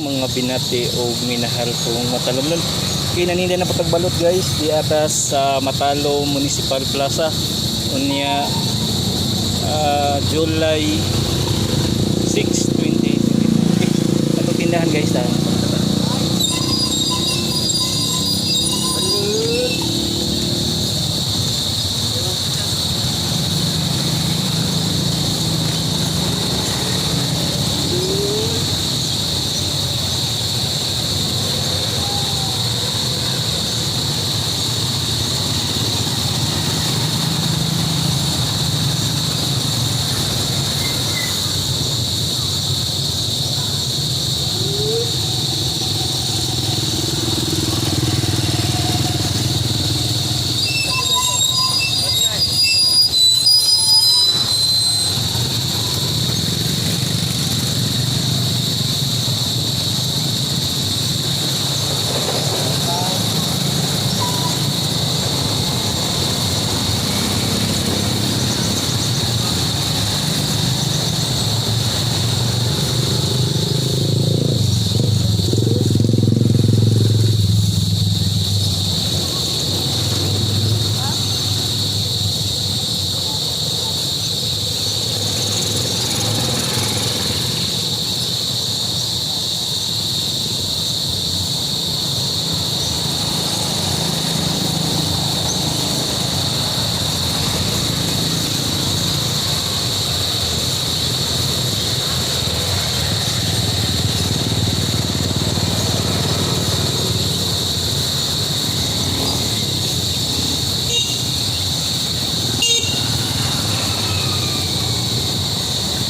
Mga binati o minahal kong matalomnon. Okay, naninda na patagbalot, guys, di atas sa Matalom Municipal Plaza. Unya July 6, 2022. Okay, atong tindahan, guys, ta.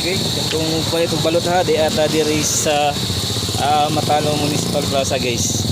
Okay, katong palit og balot ha, di ata diri sa Matalom Municipal Plaza, guys.